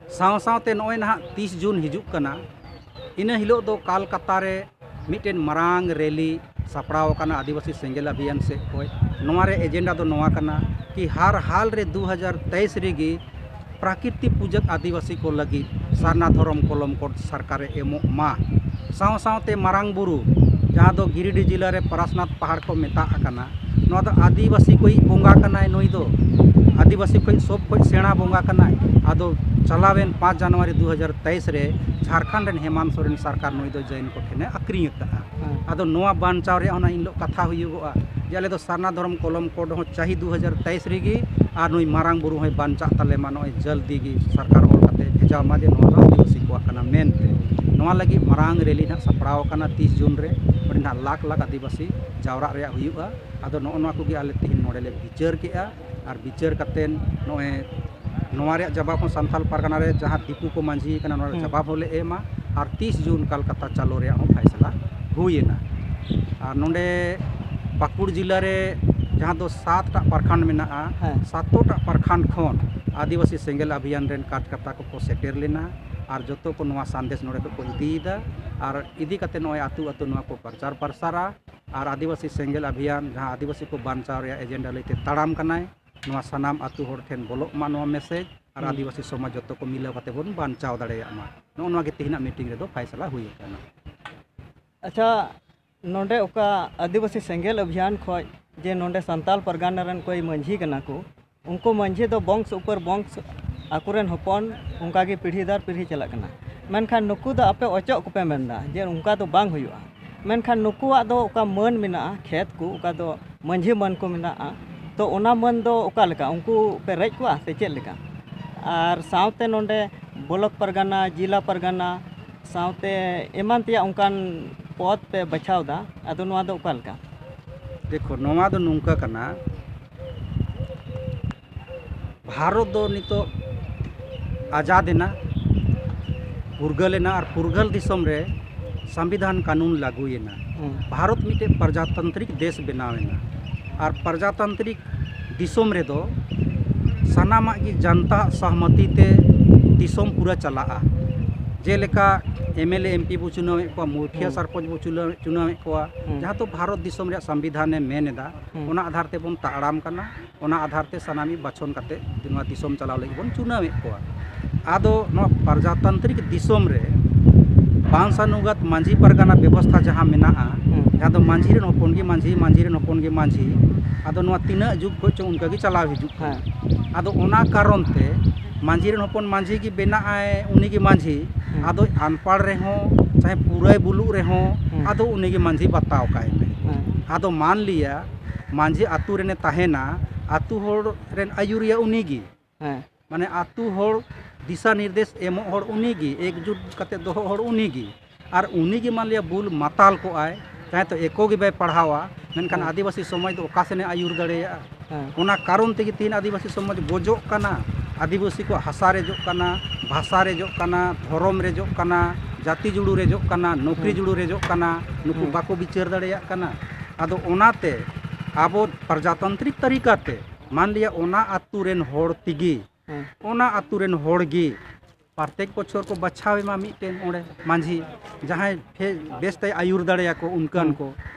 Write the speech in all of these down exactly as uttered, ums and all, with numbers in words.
ᱥᱟᱶ ᱥᱟᱶᱛᱮ ᱱᱚᱜᱼᱚᱭ ᱱᱟᱦᱟᱜ ᱛᱤᱥ ᱡᱩᱱ ᱦᱤᱡᱩᱜ ᱠᱟᱱᱟ, ᱤᱱᱟᱹ ᱦᱤᱞᱳᱜ ᱫᱚ ᱠᱟᱞᱠᱟᱛᱟ ᱨᱮ ᱢᱤᱫᱴᱮᱱ ᱢᱟᱨᱟᱝ ᱨᱮᱞᱤ ᱥᱟᱯᱲᱟᱣ ᱟᱠᱟᱱᱟ ᱟᱹᱫᱤᱵᱟᱹᱥᱤ ᱥᱮᱸᱜᱮᱞ ᱟᱵᱷᱤᱭᱟᱱ ᱥᱮᱫ ᱠᱷᱚᱱ᱾ ᱱᱚᱣᱟ ᱨᱮ ᱮᱡᱮᱱᱰᱟ ᱫᱚ ᱱᱚᱣᱟ ᱠᱟᱱᱟ ᱠᱤ ᱦᱟᱨ ᱦᱟᱞ ᱨᱮ ᱫᱩ ᱦᱟᱡᱟᱨ ᱛᱮᱭᱤᱥ ᱨᱮᱜᱮ ᱯᱨᱟᱠᱨᱤᱛᱤᱠ ᱯᱩᱡᱟᱹ ᱟᱹᱫᱤᱵᱟᱹᱥᱤ ᱠᱚ ᱞᱟᱹᱜᱤᱫ ᱥᱟᱨᱱᱟ ᱫᱷᱚᱨᱚᱢ ᱠᱚᱞᱚᱢ ᱠᱳᱰ ᱥᱚᱨᱠᱟᱨᱮ ᱮᱢᱚᱜ ᱢᱟ᱾ ᱥᱟᱶ ᱥᱟᱶᱛᱮ ᱢᱟᱨᱟᱝ ᱵᱩᱨᱩ, ᱡᱟᱦᱟᱸ ᱫᱚ ᱜᱤᱨᱤᱰᱤ ᱡᱮᱞᱟ ᱨᱮ ᱯᱟᱨᱟᱥᱱᱟᱛᱷ ᱯᱟᱦᱟᱲ ᱠᱚ ᱢᱮᱛᱟᱜ ᱠᱟᱱᱟ, ᱱᱚᱣᱟ ᱫᱚ ᱟᱹᱫᱤᱵᱟᱹᱥᱤ ᱠᱚᱭᱤᱡ ᱵᱚᱸᱜᱟ ᱠᱟᱱᱟᱭ᱾ ᱱᱩᱭ ᱫᱚ ᱟᱹᱫᱤᱵᱟᱹᱥᱤ ᱠᱷᱚᱱ ᱥᱚᱵ ᱠᱷᱚᱱ ᱥᱮᱬᱟ ᱵᱚᱸᱜᱟ ᱠᱟᱱᱟᱭ᱾ ᱟᱫᱚ ᱪᱟᱞᱟᱣᱮᱱ ᱯᱟᱸᱪ ᱡᱟᱱᱩᱣᱟᱨᱤ ᱫᱩ ᱦᱟᱡᱟᱨ ᱛᱮᱭᱤᱥ ᱨᱮ ᱡᱷᱟᱲᱠᱷᱚᱸᱰ ᱨᱮᱱ ᱦᱮᱢᱟᱱᱛ ᱥᱚᱨᱮᱱ ᱥᱚᱨᱠᱟᱨ ᱱᱩᱭ ᱫᱚ ᱡᱟᱹᱭᱤᱱ ᱠᱚ ᱴᱷᱮᱱᱮ ᱟᱹᱠᱷᱨᱤᱧ ᱟᱠᱟᱫᱼᱟ᱾ ᱦᱮᱸ᱾ ᱟᱫᱚ ᱱᱚᱣᱟ ᱵᱟᱧᱪᱟᱣ ᱨᱮᱭᱟᱜ ᱦᱚᱸ ᱤᱱ ᱦᱤᱞᱳᱜ ᱠᱟᱛᱷᱟ ᱦᱩᱭᱩᱜᱚᱜᱼᱟ ᱡᱮ ᱟᱞᱮ ᱫᱚ ᱥᱟᱨᱱᱟ ᱫᱷᱚᱨᱚᱢ ᱠᱚᱞᱚᱢ ᱠᱳᱰ ᱦᱚᱸ ᱪᱟᱹᱦᱤ ᱫᱩ ᱦᱟᱡᱟᱨ ᱛᱮᱭᱤᱥ ᱨᱮᱜᱮ, ᱟᱨ ᱱᱩᱭ ᱢᱟᱨᱟᱝ ᱵᱩᱨᱩ ᱦᱚᱸᱭ ᱵᱟᱧᱪᱟᱜ ᱛᱟᱞᱮ ᱢᱟ, ᱱᱚᱜᱼᱚᱭ ᱡᱚᱞᱫᱤ ᱜᱮ ᱥᱚᱨᱠᱟᱨ ᱚᱞ ᱠᱟᱛᱮ ᱵᱷᱮᱡᱟ ᱢᱟ ᱡᱮ ᱱᱚᱣᱟ ᱫᱚ ᱟᱹᱫᱤᱵᱟᱹᱥᱤ ᱠᱚᱣᱟᱜ ᱠᱟᱱᱟ ᱢᱮᱱᱛᱮ᱾ ᱱᱚᱣᱟ ᱞᱟᱹᱜᱤᱫ ᱢᱟᱨᱟᱝ ᱨᱮᱞᱤ ᱱᱟᱦᱟᱜ ᱥᱟᱯᱲᱟᱣ ᱟᱠᱟᱱᱟ ᱛᱤᱥ ᱡᱩᱱ ᱨᱮ᱾ ᱚᱸᱰᱮ ᱱᱟᱦᱟᱜ ᱞᱟᱠᱷ ᱞᱟᱠᱷ ᱟᱹᱫᱤᱵᱟᱹᱥᱤ ᱡᱟᱣᱨᱟᱜ ᱨᱮᱭᱟᱜ ᱦᱩᱭᱩᱜᱼᱟ᱾ ᱟᱫᱚ ᱱᱚᱜᱼᱚ ᱱᱚᱣᱟ ᱠᱚᱜᱮ ᱟᱞᱮ ᱛᱮᱦᱮᱧ ᱱᱚᱰᱮ ᱞᱮ ᱵᱤᱪᱟᱹᱨ ᱠᱮᱜᱼᱟ, ᱟᱨ ᱵᱤᱪᱟᱹᱨ ᱠᱟᱛᱮᱫ ᱱᱚᱜᱼᱚᱭ ᱱᱚᱣᱟ ᱨᱮᱭᱟᱜ ᱡᱟᱵᱟᱵ ᱦᱚᱸ ᱥᱟᱱᱛᱟᱞ ᱯᱟᱨᱜᱟᱱᱟ ᱨᱮ ᱡᱟᱦᱟᱸ ᱫᱤᱠᱩ ᱠᱚ ᱢᱟᱹᱡᱷᱤ ᱠᱟᱱᱟ, ᱱᱚᱣᱟ ᱨᱮ ᱦᱩᱸ᱾ ᱡᱟᱵᱟᱵ ᱦᱚᱸᱞᱮ ᱮᱢᱟ, ᱟᱨ ᱛᱤᱥ ᱡᱩᱱ ᱠᱟᱞᱠᱟᱛᱟ ᱪᱟᱞᱩ ᱨᱮᱭᱟᱜ ᱦᱚᱸ ᱯᱷᱟᱭᱥᱟᱞᱟ ᱦᱩᱭᱮᱱᱟ᱾ ᱟᱨ ᱱᱚᱰᱮ ᱯᱟᱹᱠᱩᱲ ᱡᱤᱞᱟ ᱨᱮ ᱡᱟᱦᱟᱸ ᱫᱚ ᱥᱟᱛᱴᱟᱜ ᱯᱨᱚᱠᱷᱚᱸᱰ ᱢᱮᱱᱟᱜᱼᱟ, ᱦᱮᱸ᱾ ᱥᱟᱛᱴᱟᱜ ᱯᱨᱚᱠᱷᱚᱸᱰ ᱠᱷᱚᱱ ᱟᱹᱫᱤᱵᱟᱹᱥᱤ ᱥᱮᱸᱜᱮᱞ ᱚᱵᱷᱤᱭᱟᱱ ᱨᱮᱱ ᱠᱟᱨᱡᱚᱠᱚᱨᱛᱟ ᱠᱚᱠᱚ ᱥᱮᱴᱮᱨ ᱞᱮᱱᱟ, ᱟᱨ ᱡᱚᱛᱚ ᱠᱚ ᱱᱚᱣᱟ ᱥᱟᱸᱫᱮᱥ ᱱᱚᱰᱮ ᱠᱷᱚᱱ ᱠᱚ ᱤᱫᱤᱭᱮᱫᱟ᱾ ᱟᱨ ᱤᱫᱤ ᱠᱟᱛᱮ ᱱᱚᱜᱼᱚᱭ ᱟᱹᱛᱩ ᱟᱹᱛᱩ ᱱᱚᱣᱟ ᱠᱚ ᱯᱨᱚᱪᱟᱨ ᱯᱨᱚᱥᱟᱨᱟ᱾ ᱟᱨ ᱟᱹᱫᱤᱵᱟᱹᱥᱤ ᱥᱮᱸᱜᱮᱞ ᱚᱵᱷᱤᱭᱟᱱ ᱡᱟᱦᱟᱸ ᱟᱹᱫᱤᱵᱟᱹᱥᱤ ᱠᱚ ᱵᱟᱧᱪᱟᱣ ᱨᱮᱭᱟᱜ ᱮᱡᱮᱱᱰᱟ ᱞᱟᱹᱭᱛᱮ ᱛᱟᱲᱟᱢ ᱠᱟᱱᱟᱭ, ᱱᱚᱣᱟ ᱥᱟᱱᱟᱢ ᱟᱹᱛᱩ ᱦᱚᱲ ᱴᱷᱮᱱ ᱵᱚᱞᱚᱜ ᱢᱟ ᱱᱚᱣᱟ ᱢᱮᱥᱮᱡᱽ, ᱟᱨ ᱦᱩᱸ᱾ ᱟᱹᱫᱤᱵᱟᱹᱥᱤ ᱥᱚᱢᱟᱡᱽ ᱡᱚᱛᱚ ᱠᱚ ᱢᱤᱞᱟᱹᱣ ᱠᱟᱛᱮ ᱵᱚᱱ ᱵᱟᱧᱪᱟᱣ ᱫᱟᱲᱮᱭᱟᱜ ᱢᱟ᱾ ᱱᱚᱜᱼᱚ ᱱᱚᱣᱟ ᱜᱮ ᱛᱮᱦᱮᱧᱟᱜ ᱢᱤᱴᱤᱝ ᱨᱮᱫᱚ ᱯᱷᱟᱭᱥᱟᱞᱟ ᱦᱩᱭ ᱟᱠᱟᱱᱟ᱾ ᱟᱪᱪᱷᱟ, ᱱᱚᱰᱮ ᱚᱠᱟ ᱟᱹᱫᱤᱵᱟᱹᱥᱤ ᱥᱮᱸᱜᱮᱞ ᱚᱵᱷᱤᱭᱟᱱ ᱠᱷᱚᱱ ᱡᱮ ᱱᱚᱰᱮ ᱥᱟᱱᱛᱟᱞ ᱯᱟᱨᱜᱟᱱᱟ ᱨᱮᱱ ᱠᱚᱭ ᱢᱟᱹᱡᱷᱤ ᱠᱟᱱᱟ ᱠᱚ, ᱩᱱᱠᱩ ᱢᱟᱹᱡᱷᱤ ᱫᱚ ᱵᱚᱝᱥ ᱩᱯᱚᱨ ᱵᱚᱝᱥ ᱟᱠᱚᱨᱮᱱ ᱦᱚᱯᱚᱱ ᱚᱱᱠᱟᱜᱮ ᱯᱤᱲᱦᱤ ᱫᱟᱨ ᱯᱤᱲᱦᱤ ᱪᱟᱞᱟᱜ ᱠᱟᱱᱟ᱾ ᱢᱮᱱᱠᱷᱟᱱ ᱱᱩᱠᱩ ᱫᱚ ᱟᱯᱮ ᱚᱪᱚᱜ ᱠᱚᱯᱮ ᱢᱮᱱᱫᱟ ᱡᱮ ᱚᱱᱠᱟ ᱫᱚ ᱵᱟᱝ ᱦᱩᱭᱩᱜᱼᱟ᱾ ᱢᱮᱱᱠᱷᱟᱱ ᱱᱩᱠᱩᱣᱟᱜ ᱫᱚ ᱚᱠᱟ ᱢᱟᱹᱱ ᱢᱮᱱᱟᱜᱼᱟ, ᱠᱷᱮᱛ ᱠᱚ, ᱚᱠᱟ ᱫᱚ ᱢᱟᱹᱡᱷᱤ ᱢᱟᱹᱱ ᱠᱚ ᱢᱮᱱᱟᱜᱼᱟ, ᱛᱚ ᱚᱱᱟ ᱢᱟᱹᱱ ᱫᱚ ᱚᱠᱟ ᱞᱮᱠᱟ? ᱩᱱᱠᱩ ᱯᱮ ᱨᱮᱡ ᱠᱚᱣᱟ ᱥᱮ ᱪᱮᱫ ᱞᱮᱠᱟ? ᱟᱨ ᱥᱟᱶᱛᱮ ᱱᱚᱰᱮ ᱵᱞᱚᱠ ᱯᱟᱨᱜᱟᱱᱟ, ᱡᱮᱞᱟ ᱯᱟᱨᱜᱟᱱᱟ, ᱥᱟᱶᱛᱮ ᱮᱢᱟᱱ ᱛᱮᱭᱟᱜ ᱚᱱᱠᱟᱱ ᱯᱚᱫᱽ ᱯᱮ ᱵᱟᱪᱷᱟᱣ ᱮᱫᱟ, ᱟᱫᱚ ᱱᱚᱣᱟ ᱫᱚ ᱚᱠᱟ ᱞᱮᱠᱟ? ᱫᱮᱠᱷᱚ, ᱱᱚᱣᱟ ᱫᱚ ᱱᱚᱝᱠᱟ ᱠᱟᱱᱟ, ᱵᱷᱟᱨᱚᱛ ᱫᱚ ᱱᱤᱛᱚᱜ ᱟᱡᱟᱫ ᱮᱱᱟ, ᱯᱷᱩᱨᱜᱟᱹᱞ ᱮᱱᱟ, ᱟᱨ ᱯᱷᱩᱨᱜᱟᱹᱞ ᱫᱤᱥᱚᱢ ᱨᱮ ᱥᱚᱝᱵᱤᱫᱷᱟᱱ ᱠᱟᱹᱱᱩᱱ ᱞᱟᱹᱜᱩᱭᱮᱱᱟ᱾ ᱦᱩᱸ᱾ ᱵᱷᱟᱨᱚᱛ ᱢᱤᱫᱴᱮᱱ ᱯᱨᱚᱡᱟᱛᱟᱱᱛᱨᱤᱠ ᱫᱮᱥ ᱵᱮᱱᱟᱣ ᱮᱱᱟ, ᱟᱨ ᱯᱨᱚᱡᱟᱛᱟᱱᱛᱨᱤᱠ ᱫᱤᱥᱚᱢ ᱨᱮᱫᱚ ᱥᱟᱱᱟᱢᱟᱜ ᱜᱮ ᱡᱚᱱᱛᱟ ᱥᱚᱦᱢᱚᱛᱤ ᱛᱮ ᱫᱤᱥᱚᱢ ᱯᱩᱨᱟᱹ ᱪᱟᱞᱟᱜᱼᱟ᱾ ᱡᱮᱞᱮᱠᱟ M L A, M P ᱵᱚ ᱪᱩᱱᱟᱹᱣᱮᱫ ᱠᱚᱣᱟ, ᱢᱩᱠᱷᱤᱭᱟᱹ ᱦᱩᱸ᱾ ᱥᱚᱨᱯᱚᱧᱪ ᱵᱚ ᱪᱩᱱᱟᱹᱣ-, ᱪᱩᱱᱟᱹᱣᱮᱫ ᱠᱚᱣᱟ, ᱦᱩᱸ᱾ ᱡᱟᱦᱟᱸ ᱫᱚ ᱵᱷᱟᱨᱚᱛ ᱫᱤᱥᱚᱢ ᱨᱮᱭᱟᱜ ᱥᱚᱝᱵᱤᱫᱷᱟᱱᱮ ᱢᱮᱱ ᱮᱫᱟ, ᱦᱩᱸ᱾ ᱚᱱᱟ ᱟᱫᱷᱟᱨ ᱛᱮᱵᱚᱱ ᱛᱟᱲᱟᱢ ᱠᱟᱱᱟ, ᱚᱱᱟ ᱟᱫᱷᱟᱨ ᱛᱮ ᱥᱟᱱᱟᱢᱤᱡ ᱵᱟᱪᱷᱚᱱ ᱠᱟᱛᱮ ᱱᱚᱣᱟ ᱫᱤᱥᱚᱢ ᱪᱟᱞᱟᱣ ᱞᱟᱹᱜᱤᱫ ᱵᱚᱱ ᱪᱩᱱᱟᱹᱣᱮᱫ ᱠᱚᱣᱟ᱾ ᱟᱫᱚ ᱱᱚᱣᱟ ᱯᱨᱚᱡᱟᱛᱟᱱᱛᱨᱤᱠ ᱫᱤᱥᱚᱢ ᱨᱮ ᱵᱟᱝᱥᱟᱱᱩᱜᱟᱛ ᱢᱟᱹᱡᱷᱤ ᱯᱟᱨᱜᱟᱱᱟ ᱵᱮᱵᱚᱥᱛᱷᱟ ᱡᱟᱦᱟᱸ ᱢᱮᱱᱟᱜᱼᱟ, ᱦᱩᱸ᱾ ᱡᱟᱦᱟᱸ ᱫᱚ ᱢᱟᱹᱡᱷᱤ ᱨᱮᱱ ᱦᱚᱯᱚᱱ ᱜᱮ ᱢᱟᱹᱡᱷᱤ, ᱢᱟᱹᱡᱷᱤ ᱨᱮᱱ ᱦᱚᱯᱚᱱ ᱜᱮ ᱢᱟᱹᱡᱷᱤ, ᱟᱫᱚ ᱱᱚᱣᱟ ᱛᱤᱱᱟᱹᱜ ᱡᱩᱜᱽ ᱠᱷᱚᱱ ᱪᱚᱝ ᱚᱱᱠᱟ ᱜᱮ ᱪᱟᱞᱟᱣ ᱦᱤᱡᱩᱜ ᱠᱟᱱᱟ᱾ ᱦᱮᱸ᱾ ᱟᱫᱚ ᱚᱱᱟ ᱠᱟᱨᱚᱱ ᱛᱮ ᱢᱟᱹᱡᱷᱤ ᱨᱮᱱ ᱦᱚᱯᱚᱱ ᱢᱟᱹᱡᱷᱤ ᱜᱮ ᱵᱮᱱᱟᱜ ᱟᱭ, ᱩᱱᱤ ᱜᱮ ᱢᱟᱹᱡᱷᱤ᱾ ᱦᱩᱸ᱾ ᱟᱫᱚ ᱟᱱᱯᱟᱲ ᱨᱮᱦᱚᱸ, ᱪᱟᱦᱮ ᱯᱩᱨᱟᱹᱭ ᱵᱩᱞᱩᱜ ᱨᱮᱦᱚᱸ, ᱦᱩᱸ᱾ ᱟᱫᱚ ᱩᱱᱤ ᱜᱮ ᱢᱟᱹᱡᱷᱤ ᱵᱟᱛᱟᱣ ᱠᱟᱭ ᱢᱮ᱾ ᱦᱮᱸ᱾ ᱟᱫᱚ ᱢᱟᱱ ᱞᱤᱭᱟ ᱢᱟᱹᱡᱷᱤ ᱟᱛᱳ ᱨᱮᱱᱮ ᱛᱟᱦᱮᱱᱟ, ᱟᱛᱳ ᱦᱚᱲ ᱨᱮᱱ ᱟᱹᱭᱩᱨᱤᱭᱟᱹ ᱩᱱᱤ ᱜᱮ᱾ ᱦᱮᱸ᱾ ᱢᱟᱱᱮ ᱟᱛᱳ ᱦᱚᱲ ᱫᱤᱥᱟ ᱱᱤᱨᱫᱮᱥ ᱮᱢᱚᱜ ᱦᱚᱲ ᱩᱱᱤ ᱜᱮ, ᱮᱠᱡᱩᱴ ᱠᱟᱛᱮ ᱫᱚᱦᱚ ᱦᱚᱲ ᱩᱱᱤ ᱜᱮ᱾ ᱟᱨ ᱩᱱᱤ ᱜᱮ ᱢᱟᱱ ᱞᱤᱭᱟ ᱵᱩᱞ ᱢᱟᱛᱟᱞ ᱠᱚᱜᱼᱟᱭ, ᱡᱟᱦᱟᱸᱭ ᱛᱚ ᱮᱠᱚ ᱜᱮ ᱵᱟᱭ ᱯᱟᱲᱦᱟᱣᱟ, ᱢᱮᱱᱠᱷᱟᱱ ᱦᱮᱸ᱾ ᱟᱹᱫᱤᱵᱟᱹᱥᱤ ᱥᱚᱢᱟᱡᱽ ᱫᱚ ᱚᱠᱟ ᱥᱮᱱᱮ ᱟᱹᱭᱩᱨ ᱫᱟᱲᱮᱭᱟᱜᱼᱟ? ᱦᱮᱸ᱾ ᱚᱱᱟ ᱠᱟᱨᱚᱱ ᱛᱮᱜᱮ ᱛᱮᱦᱮᱧ ᱟᱹᱫᱤᱵᱟᱹᱥᱤ ᱥᱚᱢᱟᱡᱽ ᱜᱚᱡᱚᱜ ᱠᱟᱱᱟ, ᱟᱹᱫᱤᱵᱟᱹᱥᱤ ᱠᱚᱣᱟᱜ ᱦᱟᱥᱟ ᱨᱮᱡᱚᱜ ᱠᱟᱱᱟ, ᱵᱷᱟᱥᱟ ᱨᱮᱡᱚᱜ ᱠᱟᱱᱟ, ᱫᱷᱚᱨᱚᱢ ᱨᱮᱡᱚᱜ ᱠᱟᱱᱟ, ᱡᱟᱹᱛᱤ ᱡᱩᱲᱩ ᱨᱮᱡᱚᱜ ᱠᱟᱱᱟ, ᱱᱚᱠᱨᱤ ᱦᱮᱸ᱾ ᱡᱩᱲᱩ ᱨᱮᱡᱚᱜ ᱠᱟᱱᱟ, ᱱᱩᱠᱩ ᱦᱮᱸ᱾ ᱵᱟᱠᱚ ᱵᱤᱪᱟᱹᱨ ᱫᱟᱲᱮᱭᱟᱜ ᱠᱟᱱᱟ᱾ ᱟᱫᱚ ᱚᱱᱟᱛᱮ ᱟᱵᱚ ᱯᱨᱚᱡᱟᱛᱟᱱᱛᱨᱤᱠ ᱛᱟᱹᱨᱤᱠᱟ ᱛᱮ ᱢᱟᱱ ᱞᱤᱭᱟ ᱚᱱᱟ ᱟᱛᱳ ᱨᱮᱱ ᱦᱚᱲ ᱛᱮᱜᱮ, ᱦᱮᱸ᱾ ᱚᱱᱟ ᱟᱛᱳ ᱨᱮᱱ ᱦᱚᱲ ᱜᱮ ᱯᱨᱚᱛᱮᱠ ᱵᱚᱪᱷᱚᱨ ᱠᱚ ᱵᱟᱪᱷᱟᱣ ᱮᱢᱟ ᱢᱤᱫᱴᱮᱱ ᱚᱸᱰᱮ ᱢᱟᱹᱡᱷᱤ, ᱡᱟᱦᱟᱸᱭ ᱯᱷᱮ-, ᱵᱮᱥᱛᱮᱭ ᱟᱹᱭᱩᱨ ᱫᱟᱲᱮᱭᱟᱠᱚ ᱚᱱᱠᱟᱱ ᱦᱮᱸ᱾ ᱠᱚ,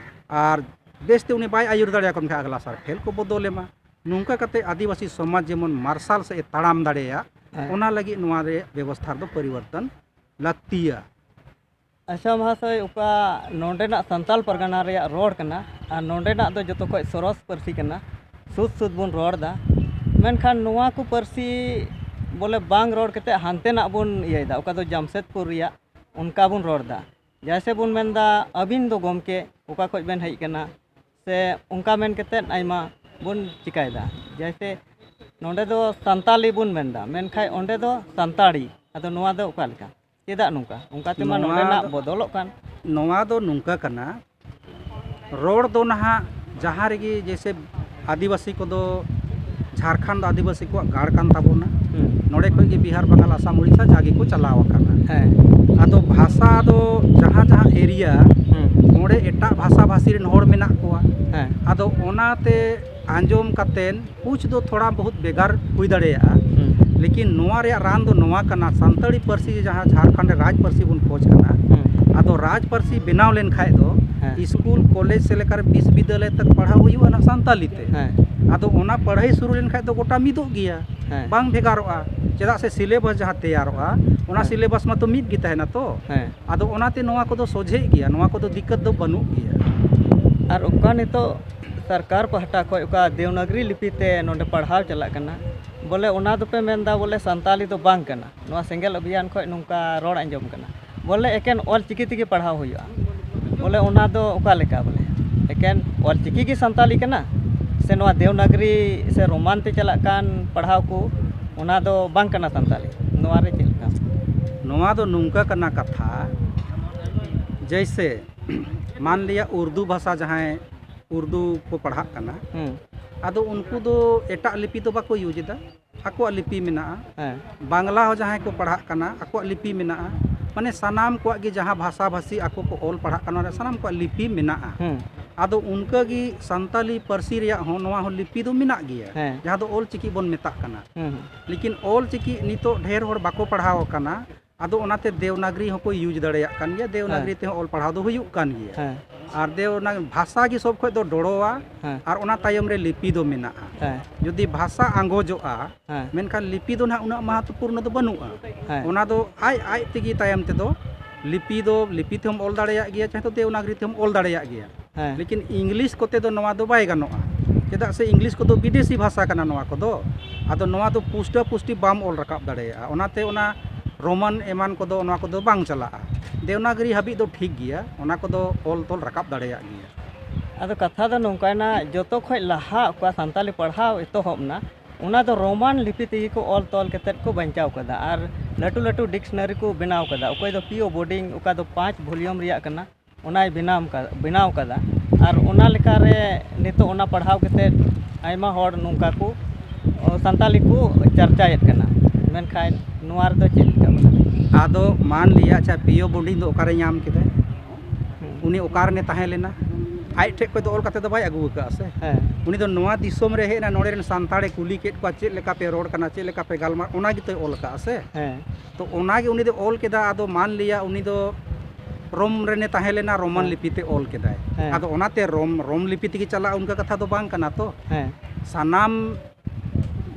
ᱟᱨ ᱵᱮᱥᱛᱮ ᱩᱱᱤ ᱵᱟᱭ ᱟᱹᱭᱩᱨ ᱫᱟᱲᱮᱭᱟᱠᱚ ᱮᱱᱠᱷᱟᱱ ᱟᱜᱽᱞᱟ ᱥᱟᱨ ᱯᱷᱮᱞ ᱠᱚ ᱵᱚᱫᱚᱞ ᱮᱢᱟ᱾ ᱱᱚᱝᱠᱟ ᱠᱟᱛᱮ ᱟᱹᱫᱤᱵᱟᱹᱥᱤ ᱥᱚᱢᱟᱡᱽ ᱡᱮᱢᱚᱱ ᱢᱟᱨᱥᱟᱞ ᱥᱮᱫ ᱮ ᱛᱟᱲᱟᱢ ᱫᱟᱲᱮᱭᱟᱜ, ᱦᱮᱸ᱾ ᱚᱱᱟ ᱞᱟᱹᱜᱤᱫ ᱱᱚᱣᱟ ᱨᱮ ᱵᱮᱵᱚᱥᱛᱷᱟ ᱨᱮᱫᱚ ᱯᱚᱨᱤᱵᱚᱨᱛᱚᱱ ᱞᱟᱹᱠᱛᱤᱭᱟ᱾ ᱟᱪᱪᱷᱟ ᱢᱚᱦᱟᱥᱚᱭ, ᱚᱠᱟ ᱱᱚᱰᱮᱱᱟᱜ ᱥᱟᱱᱛᱟᱲ ᱯᱟᱨᱜᱟᱱᱟ ᱨᱮᱭᱟᱜ ᱨᱚᱲ ᱠᱟᱱᱟ ᱟᱨ ᱱᱚᱰᱮᱱᱟᱜ ᱫᱚ ᱡᱚᱛᱚ ᱠᱷᱚᱱ ᱥᱚᱨᱚᱥ ᱯᱟᱹᱨᱥᱤ ᱠᱟᱱᱟ, ᱥᱩᱫ ᱥᱩᱫ ᱵᱚᱱ ᱨᱚᱲ ᱮᱫᱟ, ᱢᱮᱱᱠᱷᱟᱱ ᱱᱚᱣᱟ ᱠᱚ ᱯᱟᱹᱨᱥᱤ ᱵᱚᱞᱮ ᱵᱟᱝ ᱨᱚᱲ ᱠᱟᱛᱮ ᱦᱟᱱᱛᱮᱱᱟᱜ ᱵᱚᱱ ᱤᱭᱟᱹᱭᱮᱫᱟ, ᱚᱠᱟ ᱫᱚ ᱡᱟᱢᱥᱮᱫᱽᱯᱩᱨ ᱨᱮᱭᱟᱜ, ᱚᱱᱠᱟ ᱵᱚᱱ ᱨᱚᱲ ᱮᱫᱟ᱾ ᱡᱮᱭᱥᱮ ᱵᱚᱱ ᱢᱮᱱᱫᱟ, "ᱟᱹᱵᱤᱱ ᱫᱚ ᱜᱚᱢᱠᱮ ᱚᱠᱟ ᱠᱷᱚᱱ ᱵᱮᱱ ᱦᱮᱡ ᱟᱠᱟᱱᱟ?" ᱥᱮ ᱚᱱᱠᱟ ᱢᱮᱱ ᱠᱟᱛᱮᱫ ᱟᱭᱢᱟ ᱵᱚᱱ ᱪᱤᱠᱟᱹᱭᱮᱫᱟ᱾ ᱡᱮᱭᱥᱮ ᱱᱚᱰᱮ ᱫᱚ ᱥᱟᱱᱛᱟᱞᱤ ᱵᱚᱱ ᱢᱮᱱᱫᱟ, ᱢᱮᱱᱠᱷᱟᱱ ᱚᱸᱰᱮ ᱫᱚ ᱥᱟᱱᱛᱟᱲᱤ᱾ ᱟᱫᱚ ᱱᱚᱣᱟ ᱫᱚ ᱚᱠᱟ ᱞᱮᱠᱟ? ᱪᱮᱫᱟᱜ ᱱᱚᱝᱠᱟ? ᱚᱱᱠᱟ ᱛᱮᱢᱟ ᱱᱚᱣᱟ ᱱᱚᱰᱮᱱᱟᱜ ᱫᱚ, ᱵᱚᱫᱚᱞᱚᱜ ᱠᱟᱱ᱾ ᱱᱚᱣᱟ ᱫᱚ ᱱᱚᱝᱠᱟ ᱠᱟᱱᱟ, ᱨᱚᱲ ᱫᱚ ᱱᱟᱦᱟᱜ ᱡᱟᱦᱟᱸ ᱨᱮᱜᱮ ᱡᱮᱭᱥᱮ ᱟᱹᱫᱤᱵᱟᱹᱥᱤ ᱠᱚᱫᱚ ᱡᱷᱟᱲᱠᱷᱚᱸᱰ ᱫᱚ ᱟᱹᱫᱤᱵᱟᱹᱥᱤ ᱠᱚᱣᱟᱜ ᱜᱟᱲ ᱠᱟᱱ ᱛᱟᱵᱚᱱᱟ᱾ ᱦᱩᱸ᱾ ᱱᱚᱰᱮ ᱠᱷᱚᱱ ᱜᱮ ᱵᱤᱦᱟᱨ, ᱵᱟᱝᱜᱟᱞ, ᱟᱥᱟᱢ, ᱩᱲᱤᱥᱥᱟ ᱡᱟ ᱜᱮᱠᱚ ᱪᱟᱞᱟᱣ ᱟᱠᱟᱱᱟ᱾ ᱦᱮᱸ᱾ ᱟᱫᱚ ᱵᱷᱟᱥᱟ ᱫᱚ ᱡᱟᱦᱟᱸ ᱡᱟᱦᱟᱸ ᱮᱨᱤᱭᱟ, ᱦᱩᱸ᱾ ᱚᱸᱰᱮ ᱮᱴᱟᱜ ᱵᱷᱟᱥᱟ ᱵᱷᱟᱥᱤ ᱨᱮᱱ ᱦᱚᱲ ᱢᱮᱱᱟᱜ ᱠᱚᱣᱟ᱾ ᱦᱮᱸ᱾ ᱟᱫᱚ ᱚᱱᱟᱛᱮ ᱟᱸᱡᱚᱢ ᱠᱟᱛᱮᱱ ᱠᱩᱪ ᱫᱚ ᱛᱷᱚᱲᱟ ᱵᱚᱦᱩᱛ ᱵᱷᱮᱜᱟᱨ ᱦᱩᱭ ᱫᱟᱲᱮᱭᱟᱜᱼᱟ᱾ ᱦᱩᱸ᱾ ᱞᱮᱠᱤᱱ ᱱᱚᱣᱟ ᱨᱮᱭᱟᱜ ᱨᱟᱱ ᱫᱚ ᱱᱚᱣᱟ ᱠᱟᱱᱟ, ᱥᱟᱱᱛᱟᱲᱤ ᱯᱟᱹᱨᱥᱤ ᱡᱟᱦᱟᱸ ᱡᱷᱟᱲᱠᱷᱚᱸᱰ ᱨᱮ ᱨᱟᱡᱽ ᱯᱟᱹᱨᱥᱤ ᱵᱚᱱ ᱠᱷᱚᱡᱽ ᱠᱟᱱᱟ, ᱦᱩᱸ᱾ ᱟᱫᱚ ᱨᱟᱡᱽ ᱯᱟᱹᱨᱥᱤ ᱵᱮᱱᱟᱣ ᱞᱮᱱ ᱠᱷᱟᱡ ᱫᱚ ᱦᱮᱸ᱾ ᱥᱠᱩᱞ, ᱠᱚᱞᱮᱡᱽ ᱥᱮ ᱞᱮᱠᱟᱨᱮ ᱵᱤᱥᱵᱤᱫᱽᱫᱟᱞᱚᱭ ᱛᱟᱠ ᱯᱟᱲᱦᱟᱣ ᱦᱩᱭᱩᱜᱼᱟ ᱱᱟᱜ ᱥᱟᱱᱛᱟᱞᱤ ᱛᱮ᱾ ᱦᱮᱸ᱾ ᱟᱫᱚ ᱚᱱᱟ ᱯᱟᱲᱦᱟᱣ ᱥᱩᱨᱩ ᱞᱮᱱ ᱠᱷᱟᱡ ᱫᱚ ᱜᱚᱴᱟ ᱢᱤᱫᱚᱜ ᱜᱮᱭᱟ, ᱦᱮᱸ᱾ ᱵᱟᱝ ᱵᱷᱮᱜᱟᱨᱚᱜᱼᱟ᱾ ᱪᱮᱫᱟᱜ ᱥᱮ ᱥᱤᱞᱮᱵᱟᱥ ᱡᱟᱦᱟᱸ ᱛᱮᱭᱟᱨᱚᱜᱼᱟ, ᱚᱱᱟ ᱦᱮᱸ᱾ ᱥᱤᱞᱮᱵᱟᱥ ᱢᱟᱛᱚ ᱢᱤᱫ ᱜᱮ ᱛᱟᱦᱮᱱᱟ ᱛᱚ᱾ ᱦᱮᱸ᱾ ᱟᱫᱚ ᱚᱱᱟᱛᱮ ᱱᱚᱣᱟ ᱠᱚᱫᱚ ᱥᱚᱡᱷᱮᱜ ᱜᱮᱭᱟ, ᱱᱚᱣᱟ ᱠᱚᱫᱚ ᱫᱤᱠᱠᱟᱛ ᱫᱚ ᱵᱟᱹᱱᱩᱜ ᱜᱮᱭᱟ᱾ ᱟᱨ ᱚᱠᱟ ᱱᱤᱛᱚᱜ ᱥᱚᱨᱠᱟᱨ ᱯᱟᱦᱴᱟ ᱠᱷᱚᱱ ᱚᱠᱟ ᱫᱮᱣᱱᱟᱜᱽᱨᱤ ᱞᱤᱯᱤ ᱛᱮ ᱱᱚᱰᱮ ᱯᱟᱲᱦᱟᱣ ᱪᱟᱞᱟᱜ ᱠᱟᱱᱟ, ᱵᱚᱞᱮ ᱚᱱᱟ ᱫᱚᱯᱮ ᱢᱮᱱᱫᱟ ᱵᱚᱞᱮ ᱥᱟᱱᱛᱟᱞᱤ ᱫᱚ ᱵᱟᱝ ᱠᱟᱱᱟ? ᱱᱚᱣᱟ ᱥᱮᱸᱜᱮᱞ ᱚᱵᱷᱤᱭᱟᱱ ᱠᱷᱚᱱ ᱱᱚᱝᱠᱟ ᱨᱚᱲ ᱟᱸᱡᱚᱢ ᱠᱟᱱᱟ, ᱵᱚᱞᱮ ᱮᱠᱮᱱ ᱚᱞ ᱪᱤᱠᱤ ᱛᱮᱜᱮ ᱯᱟᱲᱦᱟᱣ ᱦᱩᱭᱩᱜᱼᱟ᱾ ᱵᱚᱞᱮ ᱚᱱᱟ ᱫᱚ ᱚᱠᱟ ᱞᱮᱠᱟ? ᱵᱚᱞᱮ ᱮᱠᱮᱱ ᱚᱞ ᱪᱤᱠᱤ ᱜᱮ ᱥᱟᱱᱛᱟᱞᱤ ᱠᱟᱱᱟ, ᱥᱮ ᱱᱚᱣᱟ ᱫᱮᱣᱱᱟᱜᱽᱨᱤ ᱥᱮ ᱨᱳᱢᱟᱱ ᱛᱮ ᱪᱟᱞᱟᱜ ᱠᱟᱱ ᱯᱟᱲᱦᱟᱣ ᱠᱚ, ᱚᱱᱟ ᱫᱚ ᱵᱟᱝ ᱠᱟᱱᱟ ᱥᱟᱱᱛᱟᱞᱤ? ᱱᱚᱣᱟ ᱨᱮ ᱪᱮᱫ ᱞᱮᱠᱟ? ᱱᱚᱣᱟ ᱫᱚ ᱱᱚᱝᱠᱟ ᱠᱟᱱᱟ ᱠᱟᱛᱷᱟ, ᱡᱮᱭᱥᱮ ᱢᱟᱱ ᱞᱤᱭᱟ ᱩᱨᱫᱩ ᱵᱷᱟᱥᱟ, ᱡᱟᱦᱟᱸᱭ ᱩᱨᱫᱩ ᱠᱚ ᱯᱟᱲᱦᱟᱜ ᱠᱟᱱᱟ, ᱦᱩᱸ᱾ ᱟᱫᱚ ᱩᱱᱠᱩ ᱫᱚ ᱮᱴᱟᱜ ᱞᱤᱯᱤ ᱫᱚ ᱵᱟᱠᱚ ᱤᱭᱩᱡᱽ ᱮᱫᱟ, ᱟᱠᱚᱣᱟᱜ ᱞᱤᱯᱤ ᱢᱮᱱᱟᱜᱼᱟ᱾ ᱦᱮᱸ᱾ ᱵᱟᱝᱞᱟ ᱦᱚᱸ ᱡᱟᱦᱟᱸᱭ ᱠᱚ ᱯᱟᱲᱦᱟᱜ ᱠᱟᱱᱟ, ᱟᱠᱚᱣᱟᱜ ᱞᱤᱯᱤ ᱢᱮᱱᱟᱜᱼᱟ᱾ ᱢᱟᱱᱮ ᱥᱟᱱᱟᱢ ᱠᱚᱣᱟᱜ ᱜᱮ ᱡᱟᱦᱟᱸ ᱵᱷᱟᱥᱟ ᱵᱷᱟᱥᱤ ᱟᱠᱚ ᱠᱚ ᱚᱞ ᱯᱟᱲᱦᱟᱜ ᱠᱟᱱᱟ, ᱚᱱᱟ ᱥᱟᱱᱟᱢ ᱠᱚᱣᱟᱜ ᱞᱤᱯᱤ ᱢᱮᱱᱟᱜᱼᱟ᱾ ᱦᱩᱸ᱾ ᱟᱫᱚ ᱚᱱᱠᱟ ᱜᱮ ᱥᱟᱱᱛᱟᱞᱤ ᱯᱟᱹᱨᱥᱤ ᱨᱮᱭᱟᱜ ᱦᱚᱸ ᱱᱚᱣᱟ ᱦᱚᱸ ᱞᱤᱯᱤ ᱫᱚ ᱢᱮᱱᱟᱜ ᱜᱮᱭᱟ, ᱦᱮᱸ᱾ ᱡᱟᱦᱟᱸ ᱫᱚ ᱚᱞ ᱪᱤᱠᱤ ᱵᱚᱱ ᱢᱮᱛᱟᱜ ᱠᱟᱱᱟ᱾ ᱦᱩᱸ, ᱦᱩᱸ᱾ ᱞᱮᱠᱤᱱ ᱚᱞ ᱪᱤᱠᱤ ᱱᱤᱛᱚᱜ ᱰᱷᱮᱨ ᱦᱚᱲ ᱵᱟᱠᱚ ᱯᱟᱲᱦᱟᱣ ᱟᱠᱟᱱᱟ, ᱟᱫᱚ ᱚᱱᱟᱛᱮ ᱫᱮᱣᱱᱟᱜᱽᱨᱤ ᱦᱚᱸᱠᱚ ᱤᱭᱩᱡᱽ ᱫᱟᱲᱮᱭᱟᱜ ᱠᱟᱱ ᱜᱮᱭᱟ, ᱫᱮᱣᱱᱟᱜᱽᱨᱤ ᱦᱮᱸ᱾ ᱛᱮᱦᱚᱸ ᱚᱞ ᱯᱟᱲᱦᱟᱣ ᱫᱚ ᱦᱩᱭᱩᱜ ᱠᱟᱱ ᱜᱮᱭᱟ᱾ ᱦᱮᱸ᱾ ᱟᱨ ᱫᱮᱣᱱᱟᱜᱽᱨᱤ ᱵᱷᱟᱥᱟ ᱜᱮ ᱥᱚᱵ ᱠᱷᱚᱡ ᱫᱚ ᱰᱚᱲᱚᱣᱟ, ᱦᱮᱸ᱾ ᱟᱨ ᱚᱱᱟ ᱛᱟᱭᱚᱢ ᱨᱮ ᱞᱤᱯᱤ ᱫᱚ ᱢᱮᱱᱟᱜᱼᱟ᱾ ᱦᱮᱸ᱾ ᱡᱩᱫᱤ ᱵᱷᱟᱥᱟ ᱟᱸᱜᱚᱡᱚᱜᱼᱟ, ᱦᱮᱸ᱾ ᱢᱮᱱᱠᱷᱟᱱ ᱞᱤᱯᱤ ᱫᱚ ᱱᱟᱦᱟᱜ ᱩᱱᱟᱹᱜ ᱢᱟᱦᱚᱛᱛᱚᱯᱩᱨᱱᱚ ᱫᱚ ᱵᱟᱹᱱᱩᱜᱼᱟ᱾ ᱦᱮᱸ᱾ ᱚᱱᱟ ᱫᱚ ᱟᱡ, ᱟᱡ ᱛᱮᱜᱮ ᱛᱟᱭᱚᱢ ᱛᱮᱫᱚ ᱞᱤᱯᱤ ᱫᱚ, ᱞᱤᱯᱤ ᱛᱮᱦᱚᱸᱢ ᱚᱞ ᱫᱟᱲᱮᱭᱟᱜ ᱜᱮᱭᱟ, ᱪᱟᱦᱮ ᱫᱚ ᱫᱮᱣᱱᱟᱜᱽᱨᱤ ᱛᱮᱦᱚᱸᱢ ᱚᱞ ᱫᱟᱲᱮᱭᱟᱜ ᱜᱮᱭᱟ᱾ ᱦᱮᱸ᱾ ᱞᱮᱠᱤᱱ ᱤᱝᱞᱤᱥ ᱠᱚᱛᱮ ᱫᱚ ᱱᱚᱣᱟ ᱫᱚ ᱵᱟᱭ ᱜᱟᱱᱚᱜᱼᱟ, ᱪᱮᱫᱟᱜ ᱥᱮ ᱤᱝᱞᱤᱥ ᱠᱚᱫᱚ ᱵᱤᱫᱮᱥᱤ ᱵᱷᱟᱥᱟ ᱠᱟᱱᱟ ᱱᱚᱣᱟ ᱠᱚᱫᱚ᱾ ᱟᱫᱚ ᱱᱚᱣᱟ ᱫᱚ ᱯᱩᱥᱴᱟᱹ ᱯᱩᱥᱴᱤ ᱵᱟᱢ ᱚᱞ ᱨᱟᱠᱟᱵ ᱫᱟᱲᱮᱭᱟᱜᱼᱟ, ᱚᱱᱟᱛᱮ ᱚᱱᱟ ᱨᱳᱢᱟᱱ ᱮᱢᱟᱱ ᱠᱚᱫᱚ, ᱱᱚᱣᱟ ᱠᱚᱫᱚ ᱵᱟᱝ ᱪᱟᱞᱟᱜᱼᱟ᱾ ᱫᱮᱣᱱᱟᱜᱽᱨᱤ ᱦᱟᱹᱵᱤᱡ ᱫᱚ ᱴᱷᱤᱠ ᱜᱮᱭᱟ, ᱚᱱᱟ ᱠᱚᱫᱚ ᱚᱞ ᱛᱚᱞ ᱨᱟᱠᱟᱵ ᱫᱟᱲᱮᱭᱟᱜ ᱜᱮᱭᱟ᱾ ᱟᱫᱚ ᱠᱟᱛᱷᱟ ᱫᱚ ᱱᱚᱝᱠᱟᱭᱮᱱᱟ, ᱡᱚᱛᱚ ᱠᱷᱚᱡ ᱞᱟᱦᱟ ᱚᱠᱟ ᱥᱟᱱᱛᱟᱞᱤ ᱯᱟᱲᱦᱟᱣ ᱮᱛᱚᱦᱚᱵ ᱮᱱᱟ, ᱚᱱᱟ ᱫᱚ ᱨᱳᱢᱟᱱ ᱞᱤᱯᱤ ᱛᱮᱜᱮ ᱠᱚ ᱚᱞ ᱛᱚᱞ ᱠᱟᱛᱮᱫ ᱠᱚ ᱵᱟᱧᱪᱟᱣ ᱠᱟᱫᱟ᱾ ᱟᱨ ᱞᱟᱹᱴᱩ ᱞᱟᱹᱴᱩ ᱰᱤᱠᱥᱱᱟᱨᱤ ᱠᱚ ᱵᱮᱱᱟᱣ ᱠᱟᱫᱟ, ᱚᱠᱚᱭ ᱫᱚ ᱯᱤ ᱳ ᱵᱳᱨᱰᱤᱝ, ᱚᱠᱟ ᱫᱚ ᱯᱟᱸᱪ ᱵᱷᱚᱞᱤᱭᱩᱢ ᱨᱮᱭᱟᱜ ᱠᱟᱱᱟ, ᱚᱱᱟᱭ ᱵᱮᱱᱟᱣ ᱠᱟ-, ᱵᱮᱱᱟᱣ ᱠᱟᱫᱟ᱾ ᱟᱨ ᱚᱱᱟ ᱞᱮᱠᱟᱨᱮ ᱱᱤᱛᱚᱜ ᱚᱱᱟ ᱯᱟᱲᱦᱟᱣ ᱠᱟᱛᱮᱫ ᱟᱭᱢᱟ ᱦᱚᱲ ᱱᱚᱝᱠᱟ ᱠᱚ, ᱚ, ᱥᱟᱱᱛᱟᱞᱤ ᱠᱚ ᱪᱟᱨᱪᱟᱭᱮᱫ ᱠᱟᱱᱟ᱾ ᱢᱮᱱᱠᱷᱟᱱ ᱱᱚᱣᱟ ᱨᱮᱫᱚ ᱪᱮᱫ ᱞᱮᱠᱟ ᱵᱚᱞᱮ? ᱟᱫᱚ ᱢᱟᱱ ᱞᱤᱭᱟ, ᱟᱪᱪᱷᱟ, ᱯᱤ ᱳ ᱵᱳᱨᱰᱤᱝ ᱫᱚ ᱚᱠᱟᱨᱮ ᱧᱟᱢ ᱠᱮᱫᱟᱭ? ᱦᱩᱸ᱾ ᱩᱱᱤ ᱚᱠᱟ ᱨᱮᱱᱮ ᱛᱟᱦᱮᱸ ᱞᱮᱱᱟ? ᱟᱡ ᱴᱷᱮᱡ ᱠᱷᱚᱡ ᱫᱚ ᱚᱞ ᱠᱟᱛᱮ ᱫᱚ ᱵᱟᱭ ᱟᱹᱜᱩ ᱟᱠᱟᱫᱼᱟ ᱥᱮ᱾ ᱦᱮᱸ᱾ ᱩᱱᱤ ᱫᱚ ᱱᱚᱣᱟ ᱫᱤᱥᱚᱢ ᱨᱮ ᱦᱮᱡ ᱮᱱᱟ, ᱱᱚᱰᱮ ᱨᱮᱱ ᱥᱟᱱᱛᱟᱲᱮ ᱠᱩᱞᱤ ᱠᱮᱫ ᱠᱚᱣᱟ, ᱪᱮᱫ ᱞᱮᱠᱟ ᱯᱮ ᱨᱚᱲ ᱠᱟᱱᱟ, ᱪᱮᱫ ᱞᱮᱠᱟ ᱯᱮ ᱜᱟᱞᱢᱟᱨ, ᱚᱱᱟ ᱜᱮᱛᱚᱭ ᱚᱞ ᱟᱠᱟᱫᱼᱟ ᱥᱮ᱾ ᱦᱮᱸ᱾ ᱛᱚ ᱚᱱᱟ ᱜᱮ ᱩᱱᱤ ᱫᱚ ᱚᱞ ᱠᱮᱫᱟ᱾ ᱟᱫᱚ ᱢᱟᱱ ᱞᱤᱭᱟ ᱩᱱᱤ ᱫᱚ ᱨᱳᱢ ᱨᱮᱱᱮ ᱛᱟᱦᱮᱸ ᱞᱮᱱᱟ, ᱨᱳᱢᱟᱱ ᱦᱮᱸ᱾ ᱞᱤᱯᱤ ᱛᱮ ᱚᱞ ᱠᱮᱫᱟᱭ᱾ ᱦᱮᱸ᱾ ᱟᱫᱚ ᱚᱱᱟᱛᱮ ᱨᱳᱢ, ᱨᱳᱢ ᱞᱤᱯᱤ ᱛᱮᱜᱮ ᱪᱟᱞᱟᱜᱼᱟ, ᱚᱱᱠᱟ ᱠᱟᱛᱷᱟ ᱫᱚ ᱵᱟᱝ ᱠᱟᱱᱟ ᱛᱚ᱾ ᱦᱮᱸ᱾ ᱥᱟᱱᱟᱢ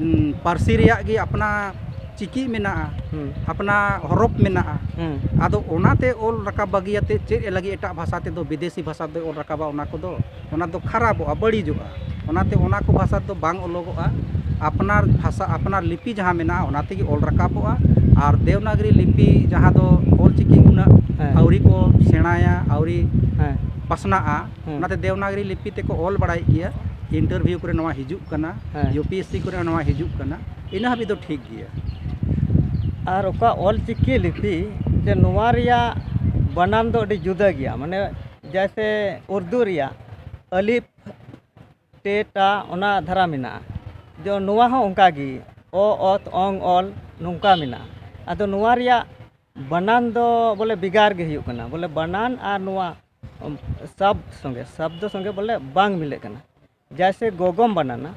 ᱩᱸ, ᱯᱟᱹᱨᱥᱤ ᱨᱮᱭᱟᱜ ᱜᱮ ᱟᱯᱱᱟ ᱪᱤᱠᱤ ᱢᱮᱱᱟᱜᱼᱟ, ᱦᱩᱸ᱾ ᱟᱯᱱᱟ ᱦᱚᱨᱚᱯ ᱢᱮᱱᱟᱜᱼᱟ᱾ ᱦᱩᱸ᱾ ᱟᱫᱚ ᱚᱱᱟᱛᱮ ᱚᱞ ᱨᱟᱠᱟᱵ ᱵᱟᱹᱜᱤᱭᱟᱛᱮ ᱪᱮᱫ ᱮ ᱞᱟᱹᱜᱤᱫ ᱮᱴᱟᱜ ᱵᱷᱟᱥᱟ ᱛᱮᱫᱚ, ᱵᱤᱫᱮᱥᱤ ᱵᱷᱟᱥᱟ ᱫᱚᱭ ᱚᱞ ᱨᱟᱠᱟᱵᱟ? ᱚᱱᱟ ᱠᱚᱫᱚ, ᱚᱱᱟ ᱫᱚ ᱠᱷᱟᱨᱟᱯᱚᱜᱼᱟ, ᱵᱟᱹᱲᱤᱡᱚᱜᱼᱟ᱾ ᱚᱱᱟᱛᱮ ᱚᱱᱟ ᱠᱚ ᱵᱷᱟᱥᱟ ᱫᱚ ᱵᱟᱝ ᱚᱞᱚᱜᱚᱜᱼᱟ᱾ ᱟᱯᱱᱟᱨ ᱵᱷᱟᱥᱟ, ᱟᱯᱱᱟᱨ ᱞᱤᱯᱤ ᱡᱟᱦᱟᱸ ᱢᱮᱱᱟᱜᱼᱟ, ᱚᱱᱟ ᱛᱮᱜᱮ ᱚᱞ ᱨᱟᱠᱟᱵᱚᱜᱼᱟ᱾ ᱟᱨ ᱫᱮᱣᱱᱟᱜᱽᱨᱤ ᱞᱤᱯᱤ ᱡᱟᱦᱟᱸ ᱫᱚ ᱚᱞ ᱪᱤᱠᱤ ᱩᱱᱟᱹᱜ ᱦᱮᱸ᱾ ᱟᱹᱣᱨᱤ ᱠᱚ ᱥᱮᱬᱟᱭᱟ, ᱟᱹᱣᱨᱤ ᱦᱮᱸ᱾ ᱯᱟᱥᱱᱟᱜᱼᱟ, ᱦᱩᱸ᱾ ᱚᱱᱟᱛᱮ ᱫᱮᱣᱱᱟᱜᱽᱨᱤ ᱞᱤᱯᱤ ᱛᱮᱠᱚ ᱚᱞ ᱵᱟᱲᱟᱭᱮᱫ ᱜᱮᱭᱟ᱾ ᱤᱱᱴᱟᱨᱵᱷᱤᱭᱩ ᱠᱚᱨᱮ ᱱᱚᱣᱟ ᱦᱤᱡᱩᱜ ᱠᱟᱱᱟ, ᱦᱮᱸ᱾ ᱭᱩ ᱯᱤ ᱮᱥ ᱥᱤ ᱠᱚᱨᱮ ᱱᱚᱣᱟ ᱦᱤᱡᱩᱜ ᱠᱟᱱᱟ, ᱤᱱᱟᱹ ᱦᱟᱹᱵᱤᱡ ᱫᱚ ᱴᱷᱤᱠ ᱜᱮᱭᱟ᱾ ᱟᱨ ᱚᱠᱟ ᱚᱞ ᱪᱤᱠᱤ ᱞᱤᱯᱤ, ᱡᱮ ᱱᱚᱣᱟ ᱨᱮᱭᱟᱜ ᱵᱟᱱᱟᱱ ᱫᱚ ᱟᱹᱰᱤ ᱡᱩᱫᱟᱹ ᱜᱮᱭᱟ, ᱢᱟᱱᱮ ᱡᱮᱭᱥᱮ ᱩᱨᱫᱩ ᱨᱮᱭᱟᱜ ᱟᱹᱞᱤᱯ, ᱴᱮ, ᱴᱟ, ᱚᱱᱟ ᱫᱷᱟᱨᱟ ᱢᱮᱱᱟᱜᱼᱟ᱾ ᱡᱮ ᱱᱚᱣᱟ ᱦᱚᱸ ᱚᱱᱠᱟ ᱜᱮ, ᱚ, ᱚᱛ, ᱚᱝ, ᱚᱞ, ᱱᱚᱝᱠᱟ ᱢᱮᱱᱟᱜᱼᱟ᱾ ᱟᱫᱚ ᱱᱚᱣᱟ ᱨᱮᱭᱟᱜ ᱵᱟᱱᱟᱱ ᱫᱚ ᱵᱚᱞᱮ ᱵᱷᱮᱜᱟᱨ ᱜᱮ ᱦᱩᱭᱩᱜ ᱠᱟᱱᱟ, ᱵᱚᱞᱮ ᱵᱟᱱᱟᱱ ᱟᱨ ᱱᱚᱣᱟ, ᱩᱢ, ᱥᱟᱵᱫ ᱥᱚᱸᱜᱮ, ᱥᱟᱵᱫᱚ ᱥᱚᱸᱜᱮ ᱵᱚᱞᱮ ᱵᱟᱝ ᱢᱤᱞᱟᱹᱜ ᱠᱟᱱᱟ᱾ ᱡᱮᱭᱥᱮ ᱜᱚᱜᱚᱢ ᱵᱟᱱᱟᱱᱟ,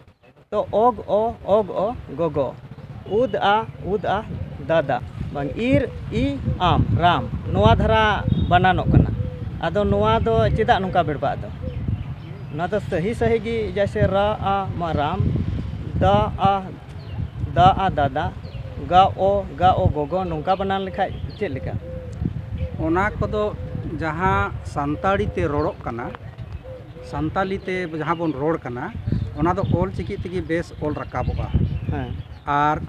ᱛᱚ ᱚᱜ ᱚ, ᱚᱜ ᱚ, ᱜᱚᱜᱚ, ᱩᱫ ᱟ, ᱩᱫ ᱟ, ᱫᱟᱫᱟ, ᱵᱟᱝ ᱤᱨ ᱤ ᱟᱢ, ᱨᱟᱢ, ᱱᱚᱣᱟ ᱫᱷᱟᱨᱟ ᱵᱟᱱᱟᱱᱚᱜ ᱠᱟᱱᱟ᱾ ᱟᱫᱚ ᱱᱚᱣᱟ ᱫᱚ ᱪᱮᱫᱟᱜ ᱱᱚᱝᱠᱟ ᱵᱮᱲᱵᱟᱜ ᱫᱚ? ᱱᱚᱣᱟ ᱫᱚ ᱥᱟᱹᱦᱤ ᱥᱟᱹᱦᱤ ᱜᱮ, ᱡᱮᱭᱥᱮ ᱨᱟ ᱟ ᱢᱟ ᱨᱟᱢ, ᱫᱟ ᱟ ᱫᱟ ᱟ ᱫᱟᱫᱟ, ᱜᱟ ᱚ, ᱜᱟ ᱚ ᱜᱚᱜᱚ, ᱱᱚᱝᱠᱟ ᱵᱟᱱᱟᱱ ᱞᱮᱠᱷᱟᱡ ᱪᱮᱫ ᱞᱮᱠᱟ? ᱚᱱᱟ ᱠᱚᱫᱚ ᱡᱟᱦᱟᱸ ᱥᱟᱱᱛᱟᱲᱤ ᱛᱮ ᱨᱚᱲᱚᱜ ᱠᱟᱱᱟ, ᱥᱟᱱᱛᱟᱞᱤ ᱛᱮ ᱡᱟᱦᱟᱸ ᱵᱚᱱ ᱨᱚᱲ ᱠᱟᱱᱟ, ᱚᱱᱟ ᱫᱚ ᱚᱞ ᱪᱤᱠᱤ ᱛᱮᱜᱮ ᱵᱮᱥ ᱚᱞ ᱨᱟᱠᱟᱵᱚᱜᱼᱟ᱾ ᱦᱮᱸ᱾ ᱟᱨ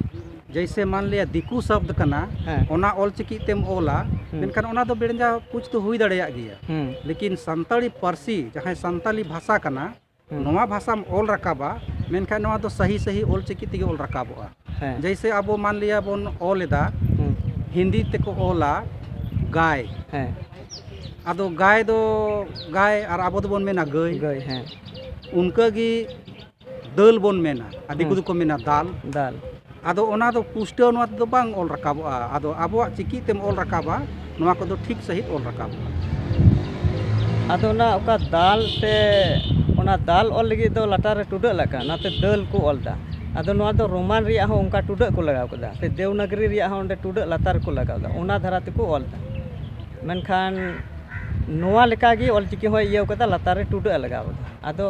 ᱡᱮᱭᱥᱮ ᱢᱟᱱ ᱞᱤᱭᱟ ᱫᱤᱠᱩ ᱥᱚᱵᱫ ᱠᱟᱱᱟ, ᱦᱮᱸ᱾ ᱚᱱᱟ ᱚᱞ ᱪᱤᱠᱤ ᱛᱮᱢ ᱚᱞᱟ, ᱦᱩᱸ᱾ ᱢᱮᱱᱠᱷᱟᱱ ᱚᱱᱟ ᱫᱚ ᱵᱮᱲᱮᱸᱡᱟ ᱠᱩᱪ ᱫᱚ ᱦᱩᱭ ᱫᱟᱲᱮᱭᱟᱜ ᱜᱮᱭᱟ᱾ ᱦᱩᱸ᱾ ᱞᱮᱠᱤᱱ ᱥᱟᱱᱛᱟᱲᱤ ᱯᱟᱹᱨᱥᱤ, ᱡᱟᱦᱟᱸᱭ ᱥᱟᱱᱛᱟᱞᱤ ᱵᱷᱟᱥᱟ ᱠᱟᱱᱟ, ᱦᱩᱸ᱾ ᱱᱚᱣᱟ ᱵᱷᱟᱥᱟᱢ ᱚᱞ ᱨᱟᱠᱟᱵᱟ, ᱢᱮᱱᱠᱷᱟᱱ ᱱᱚᱣᱟ ᱫᱚ ᱥᱟᱹᱦᱤ ᱥᱟᱹᱦᱤ ᱚᱞ ᱪᱤᱠᱤ ᱛᱮᱜᱮ ᱚᱞ ᱨᱟᱠᱟᱵᱚᱜᱼᱟ᱾ ᱦᱮᱸ᱾ ᱡᱮᱭᱥᱮ ᱟᱵᱚ ᱢᱟᱱ ᱞᱤᱭᱟ ᱵᱚᱱ ᱚᱞ ᱮᱫᱟ, ᱦᱩᱸ᱾ ᱦᱤᱱᱫᱤ ᱛᱮᱠᱚ ᱚᱞᱟ ᱜᱟᱭ᱾ ᱦᱮᱸ᱾ ᱟᱫᱚ ᱜᱟᱭ ᱫᱚ ᱜᱟᱭ ᱟᱨ ᱟᱵᱚ ᱫᱚᱵᱚᱱ ᱢᱮᱱᱟ ᱜᱟᱹᱭ᱾ ᱜᱟᱹᱭ, ᱦᱮᱸ᱾ ᱚᱱᱠᱟᱜᱮ ᱫᱟᱹᱞ ᱵᱚᱱ ᱢᱮᱱᱟ, ᱟᱨ ᱫᱤᱠᱩ ᱦᱩᱸ᱾ ᱫᱚᱠᱚ ᱢᱮᱱᱟ ᱫᱟᱞ᱾ ᱫᱟᱞ᱾ ᱟᱫᱚ ᱚᱱᱟ ᱫᱚ ᱯᱩᱥᱴᱟᱹᱣ ᱱᱚᱣᱟ ᱛᱮᱫᱚ ᱵᱟᱝ ᱚᱞ ᱨᱟᱠᱟᱵᱚᱜᱼᱟ᱾ ᱟᱫᱚ ᱟᱵᱚᱣᱟᱜ ᱪᱤᱠᱤ ᱛᱮᱢ ᱚᱞ ᱨᱟᱠᱟᱵᱟ, ᱱᱚᱣᱟ ᱠᱚᱫᱚ ᱴᱷᱤᱠ ᱥᱟᱺᱦᱤᱡ ᱚᱞ ᱨᱟᱠᱟᱵᱚᱜᱼᱟ᱾ ᱟᱫᱚ ᱚᱱᱟ ᱚᱠᱟ ᱫᱟᱞ ᱥᱮ ᱚᱱᱟ ᱫᱟᱞ ᱚᱞ ᱞᱟᱹᱜᱤᱫ ᱫᱚ ᱞᱟᱛᱟᱨ ᱨᱮ ᱴᱩᱰᱟᱹᱜ ᱞᱟᱜᱟᱜᱼᱟ, ᱚᱱᱟᱛᱮ ᱫᱟᱹᱞ ᱠᱚ ᱚᱞ ᱮᱫᱟ᱾ ᱟᱫᱚ ᱱᱚᱣᱟ ᱫᱚ ᱨᱳᱢᱟᱱ ᱨᱮᱭᱟᱜ ᱦᱚᱸ ᱚᱱᱠᱟ ᱴᱩᱰᱟᱹᱜ ᱠᱚ ᱞᱟᱜᱟᱣ ᱠᱮᱫᱟ, ᱥᱮ ᱫᱮᱣᱱᱟᱜᱽᱨᱤ ᱨᱮᱭᱟᱜ ᱦᱚᱸ ᱚᱸᱰᱮ ᱴᱩᱰᱟᱹᱜ ᱞᱟᱛᱟᱨ ᱨᱮᱠᱚ ᱞᱟᱜᱟᱣ ᱮᱫᱟ, ᱚᱱᱟ ᱫᱷᱟᱨᱟ ᱛᱮᱠᱚ ᱚᱞ ᱮᱫᱟ᱾ ᱢᱮᱱᱠᱷᱟᱱ ᱱᱚᱣᱟ ᱞᱮᱠᱟ ᱜᱮ ᱚᱞᱪᱤᱠᱤ ᱦᱚᱸᱭ ᱤᱭᱟᱹᱣ ᱠᱟᱫᱟ, ᱞᱟᱛᱟᱨ ᱨᱮ ᱴᱩᱰᱟᱹᱜ ᱮ ᱞᱟᱜᱟᱣ ᱠᱟᱫᱟ᱾ ᱟᱫᱚ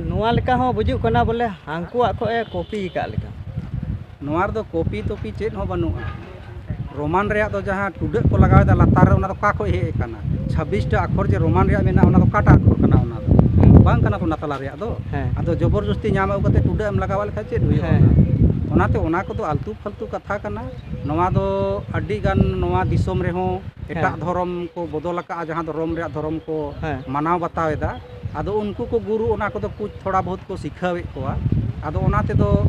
ᱱᱚᱣᱟ ᱞᱮᱠᱟ ᱦᱚᱸ ᱵᱩᱡᱩᱜ ᱠᱟᱱᱟ ᱵᱚᱞᱮ ᱦᱟᱱᱠᱩᱣᱟᱜ ᱠᱷᱚᱡ ᱮ ᱠᱚᱯᱤ ᱟᱠᱟᱫ ᱞᱮᱠᱟ᱾ ᱱᱚᱣᱟ ᱨᱮᱫᱚ ᱠᱚᱯᱤ ᱛᱚᱯᱤ ᱪᱮᱫ ᱦᱚᱸ ᱵᱟᱹᱱᱩᱜᱼᱟ᱾ ᱨᱳᱢᱟᱱ ᱨᱮᱭᱟᱜ ᱫᱚ ᱡᱟᱦᱟᱸ ᱴᱩᱰᱟᱹᱜ ᱠᱚ ᱞᱟᱜᱟᱣ ᱮᱫᱟ ᱞᱟᱛᱟᱨ ᱨᱮ, ᱚᱱᱟ ᱫᱚ ᱚᱠᱟ ᱠᱷᱚᱡ ᱦᱮᱡ ᱟᱠᱟᱱᱟ? ᱪᱷᱟᱵᱵᱤᱥ ᱴᱟ ᱟᱠᱷᱚᱨ ᱡᱮ ᱨᱳᱢᱟᱱ ᱨᱮᱭᱟᱜ ᱢᱮᱱᱟᱜᱼᱟ, ᱚᱱᱟ ᱫᱚ ᱚᱠᱟᱴᱟᱜ ᱟᱠᱷᱚᱨ ᱠᱟᱱᱟ? ᱚᱱᱟ ᱫᱚ ᱦᱮᱸ᱾ ᱵᱟᱝ ᱠᱟᱱᱟ ᱛᱚ ᱚᱱᱟ ᱛᱟᱞᱟ ᱨᱮᱭᱟᱜ ᱫᱚ᱾ ᱦᱮᱸ᱾ ᱟᱫᱚ ᱡᱚᱵᱚᱨ ᱡᱚᱥᱛᱤ ᱧᱟᱢ ᱟᱹᱜᱩ ᱠᱟᱛᱮ ᱴᱩᱰᱟᱹᱜ ᱮᱢ ᱞᱟᱜᱟᱣ ᱞᱮᱠᱷᱟᱱ ᱪᱮᱫ ᱦᱩᱭᱩᱜᱼᱟ? ᱦᱮᱸ᱾ ᱚᱱᱟ? ᱚᱱᱟᱛᱮ ᱚᱱᱟ ᱠᱚᱫᱚ ᱟᱞᱛᱩ ᱯᱷᱟᱞᱛᱩ ᱠᱟᱛᱷᱟ ᱠᱟᱱᱟ᱾ ᱱᱚᱣᱟ ᱫᱚ ᱟᱹᱰᱤ ᱜᱟᱱ ᱱᱚᱣᱟ ᱫᱤᱥᱚᱢ ᱨᱮᱦᱚᱸ ᱮᱴᱟᱜ ᱦᱮᱸ᱾ ᱫᱷᱚᱨᱚᱢ ᱠᱚ ᱵᱚᱫᱚᱞ ᱟᱠᱟᱫᱼᱟ, ᱡᱟᱦᱟᱸ ᱫᱚ ᱨᱳᱢ ᱨᱮᱭᱟᱜ ᱫᱷᱚᱨᱚᱢ ᱠᱚ ᱦᱮᱸ᱾ ᱢᱟᱱᱟᱣ ᱵᱟᱛᱟᱣ ᱮᱫᱟ᱾ ᱟᱫᱚ ᱩᱱᱠᱩ ᱠᱚ ᱜᱩᱨᱩ ᱚᱱᱟ ᱠᱚᱫᱚ ᱠᱩᱪ ᱛᱷᱚᱲᱟ ᱵᱚᱦᱩᱛ ᱠᱚ ᱥᱤᱠᱷᱟᱹᱣᱮᱫ ᱠᱚᱣᱟ᱾ ᱟᱫᱚ ᱚᱱᱟ ᱛᱮᱫᱚ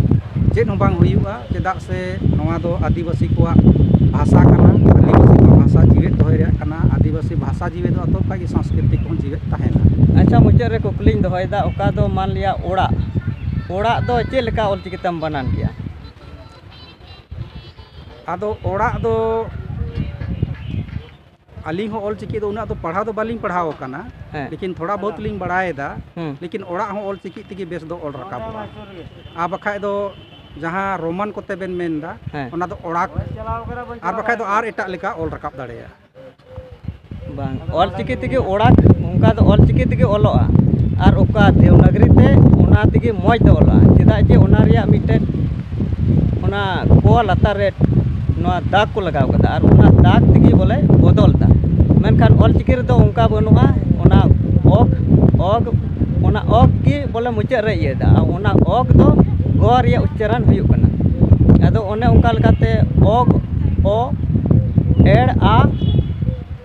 ᱪᱮᱫ ᱦᱚᱸ ᱵᱟᱝ ᱦᱩᱭᱩᱜᱼᱟ, ᱪᱮᱫᱟᱜ ᱥᱮ ᱱᱚᱣᱟ ᱫᱚ ᱟᱹᱫᱤᱵᱟᱹᱥᱤ ᱠᱚᱣᱟᱜ ᱵᱷᱟᱥᱟ ᱠᱟᱱᱟ, ᱟᱹᱫᱤᱵᱟᱹᱥᱤ ᱠᱚᱣᱟᱜ ᱵᱷᱟᱥᱟ ᱡᱤᱣᱮᱫ ᱫᱚᱦᱚᱭ ᱨᱮᱭᱟᱜ ᱠᱟᱱᱟ᱾ ᱟᱹᱫᱤᱵᱟᱹᱥᱤ ᱵᱷᱟᱥᱟ ᱡᱤᱣᱮᱫᱚᱜᱼᱟ ᱛᱚ ᱚᱱᱠᱟ ᱜᱮ ᱥᱚᱝᱥᱠᱨᱤᱛᱤ ᱠᱚᱦᱚᱸ ᱡᱤᱣᱮᱫ ᱛᱟᱦᱮᱱᱟ᱾ ᱟᱪᱪᱷᱟ, ᱢᱩᱪᱟᱹᱫ ᱨᱮ ᱠᱩᱠᱞᱤᱧ ᱫᱚᱦᱚᱭᱮᱫᱟ, ᱚᱠᱟ ᱫᱚ ᱢᱟᱱ ᱞᱤᱭᱟ ᱚᱲᱟᱜ, ᱚᱲᱟᱜ ᱫᱚ ᱪᱮᱫ ᱞᱮᱠᱟ ᱚᱞᱪᱤᱠᱤ ᱛᱮᱢ ᱵᱟᱱᱟᱱ ᱜᱮᱭᱟ? ᱟᱫᱚ ᱚᱲᱟᱜ ᱫᱚ ᱟᱹᱞᱤᱧ ᱦᱚᱸ ᱚᱞ ᱪᱤᱠᱤ ᱫᱚ ᱩᱱᱟᱹᱜ ᱫᱚ ᱯᱟᱲᱦᱟᱣ ᱫᱚ ᱵᱟᱹᱞᱤᱧ ᱯᱟᱲᱦᱟᱣ ᱟᱠᱟᱱᱟ, ᱦᱮᱸ᱾ ᱞᱮᱠᱤᱱ ᱛᱷᱚᱲᱟ ᱵᱚᱦᱩᱛ ᱞᱤᱧ ᱵᱟᱲᱟᱭᱮᱫᱟ᱾ ᱦᱩᱸ᱾ ᱞᱮᱠᱤᱱ ᱚᱲᱟᱜ ᱦᱚᱸ ᱚᱞ ᱪᱤᱠᱤ ᱛᱮᱜᱮ ᱵᱮᱥ ᱫᱚ ᱚᱞ ᱨᱟᱠᱟᱵᱚᱜᱼᱟ᱾ ᱟᱨ ᱵᱟᱠᱷᱟᱡ ᱫᱚ ᱡᱟᱦᱟᱸ ᱨᱳᱢᱟᱱ ᱠᱚᱛᱮ ᱵᱮᱱ ᱢᱮᱱᱫᱟ, ᱦᱮᱸ᱾ ᱚᱱᱟ ᱫᱚ ᱚᱲᱟᱜ, ᱟᱨ ᱵᱟᱠᱷᱟᱡ ᱫᱚ ᱟᱨ ᱮᱴᱟᱜ ᱞᱮᱠᱟ ᱚᱞ ᱨᱟᱠᱟᱵ ᱫᱟᱲᱮᱭᱟᱜᱼᱟ᱾ ᱵᱟᱝ, ᱚᱞ ᱪᱤᱠᱤ ᱛᱮᱜᱮ ᱚᱲᱟᱜ, ᱚᱱᱠᱟ ᱫᱚ ᱚᱞ ᱪᱤᱠᱤ ᱛᱮᱜᱮ ᱚᱞᱚᱜᱼᱟ᱾ ᱟᱨ ᱚᱠᱟ ᱫᱮᱣᱱᱟᱜᱽᱨᱤ ᱛᱮ, ᱚᱱᱟ ᱛᱮᱜᱮ ᱢᱚᱡᱽ ᱫᱚ ᱚᱞᱚᱜᱼᱟ, ᱪᱮᱫᱟᱜ ᱡᱮ ᱚᱱᱟ ᱨᱮᱭᱟᱜ ᱢᱤᱫᱴᱮᱱ ᱚᱱᱟ ᱠᱚ ᱞᱟᱛᱟᱨ ᱨᱮ ᱱᱚᱣᱟ ᱫᱟᱜᱽ ᱠᱚ ᱞᱟᱜᱟᱣ ᱠᱟᱫᱟ, ᱟᱨ ᱚᱱᱟ ᱫᱟᱜᱽ ᱛᱮᱜᱮ ᱵᱚᱞᱮ ᱵᱚᱫᱚᱞ ᱫᱟ᱾ ᱢᱮᱱᱠᱷᱟᱱ ᱚᱞ ᱪᱤᱠᱤ ᱨᱮᱫᱚ ᱚᱱᱠᱟ ᱵᱟᱹᱱᱩᱜᱼᱟ᱾ ᱚᱱᱟ ᱚᱜ, ᱚᱜ, ᱚᱱᱟ ᱚᱜ ᱜᱮ ᱵᱚᱞᱮ ᱢᱩᱪᱟᱹᱫ ᱨᱮ ᱤᱭᱟᱹᱭ ᱫᱟ, ᱟᱨ ᱚᱱᱟ ᱚᱜ ᱫᱚ ᱜᱚ ᱨᱮᱭᱟᱜ ᱩᱪᱪᱟᱨᱚᱱ ᱦᱩᱭᱩᱜ ᱠᱟᱱᱟ᱾ ᱟᱫᱚ ᱚᱱᱮ ᱚᱱᱠᱟ ᱞᱮᱠᱟᱛᱮ ᱚᱜ, ᱚ, ᱮᱲ, ᱟ,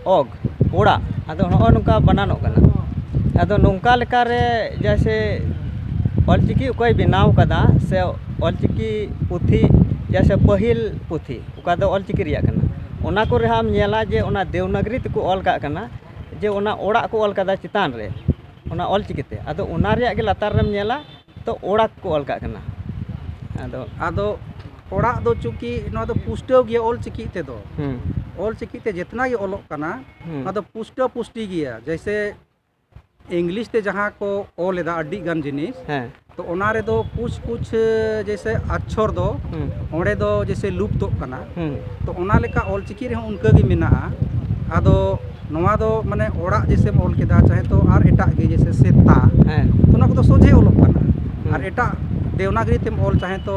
ᱚᱜ, ᱚᱲᱟᱜ᱾ ᱟᱫᱚ ᱱᱚᱜᱼᱚ ᱱᱚᱝᱠᱟ ᱵᱟᱱᱟᱱᱚᱜ ᱠᱟᱱᱟ᱾ ᱟᱫᱚ ᱱᱚᱝᱠᱟ ᱞᱮᱠᱟᱨᱮ ᱡᱮᱭᱥᱮ ᱚᱞᱪᱤᱠᱤ ᱚᱠᱚᱭ ᱵᱮᱱᱟᱣ ᱠᱟᱫᱟ, ᱥᱮ ᱚᱞᱪᱤᱠᱤ ᱯᱩᱛᱷᱤ, ᱡᱮᱭᱥᱮ ᱯᱟᱹᱦᱤᱞ ᱯᱩᱛᱷᱤ, ᱚᱠᱟ ᱫᱚ ᱚᱞᱪᱤᱠᱤ ᱨᱮᱭᱟᱜ ᱠᱟᱱᱟ, ᱚᱱᱟ ᱠᱚᱨᱮ ᱦᱟᱸᱜ ᱮᱢ ᱧᱮᱞᱟ ᱡᱮ ᱚᱱᱟ ᱫᱮᱣᱱᱟᱜᱽᱨᱤ ᱛᱮᱠᱚ ᱚᱞ ᱠᱟᱜ ᱠᱟᱱᱟ, ᱡᱮ ᱚᱱᱟ ᱚᱲᱟᱜ ᱠᱚ ᱚᱞ ᱠᱟᱫᱟ ᱪᱮᱛᱟᱱ ᱨᱮ, ᱚᱱᱟ ᱚᱞᱪᱤᱠᱤ ᱛᱮ᱾ ᱟᱫᱚ ᱚᱱᱟ ᱨᱮᱭᱟᱜ ᱜᱮ ᱞᱟᱛᱟᱨ ᱨᱮᱢ ᱧᱮᱞᱟ, ᱛᱚ ᱚᱲᱟᱜ ᱠᱚ ᱚᱞ ᱠᱟᱜ ᱠᱟᱱᱟ᱾ ᱟᱫᱚ ᱟᱫᱚ ᱚᱲᱟᱜ ᱫᱚ ᱪᱩᱸᱠᱤ ᱱᱚᱣᱟ ᱫᱚ ᱯᱩᱥᱴᱟᱹᱣ ᱜᱮᱭᱟ ᱚᱞ ᱪᱤᱠᱤ ᱛᱮᱫᱚ᱾ ᱦᱩᱸ᱾ ᱚᱞ ᱪᱤᱠᱤ ᱛᱮ ᱡᱮᱛᱱᱟ ᱜᱮ ᱚᱞᱚᱜ ᱠᱟᱱᱟ, ᱦᱩᱸ᱾ ᱚᱱᱟ ᱫᱚ ᱯᱩᱥᱴᱟᱹ ᱯᱩᱥᱴᱤ ᱜᱮᱭᱟ᱾ ᱡᱮᱭᱥᱮ ᱤᱝᱞᱤᱥ ᱛᱮ ᱡᱟᱦᱟᱸ ᱠᱚ ᱚᱞ ᱮᱫᱟ ᱟᱹᱰᱤ ᱜᱟᱱ ᱡᱤᱱᱤᱥ, ᱦᱮᱸ᱾ ᱛᱚ ᱚᱱᱟ ᱨᱮᱫᱚ ᱠᱩᱪ ᱠᱩᱪ ᱡᱮᱭᱥᱮ ᱟᱪᱪᱷᱚᱨ ᱫᱚ ᱦᱩᱸ᱾ ᱚᱸᱰᱮ ᱫᱚ ᱡᱮᱭᱥᱮ ᱞᱩᱯᱛᱚᱜ ᱠᱟᱱᱟ᱾ ᱦᱩᱸ᱾ ᱛᱚ ᱚᱱᱟ ᱞᱮᱠᱟ ᱚᱞ ᱪᱤᱠᱤ ᱨᱮᱦᱚᱸ ᱚᱱᱠᱟ ᱜᱮ ᱢᱮᱱᱟᱜᱼᱟ᱾ ᱟᱫᱚ ᱱᱚᱣᱟ ᱫᱚ ᱢᱟᱱᱮ ᱚᱲᱟᱜ ᱡᱮᱭᱥᱮᱢ ᱚᱞ ᱠᱮᱫᱟ, ᱪᱟᱦᱮ ᱛᱚ ᱟᱨ ᱮᱴᱟᱜ ᱜᱮ ᱡᱮᱭᱥᱮ ᱥᱮᱛᱟ, ᱦᱮᱸ᱾ ᱚᱱᱟ ᱠᱚᱫᱚ ᱥᱚᱡᱷᱮ ᱚᱞᱚᱜ ᱠᱟᱱᱟ᱾ ᱦᱩᱸ᱾ ᱟᱨ ᱮᱴᱟᱜ ᱫᱮᱣᱱᱟᱜᱽᱨᱤ ᱛᱮᱢ ᱚᱞ, ᱪᱟᱦᱮ ᱛᱚ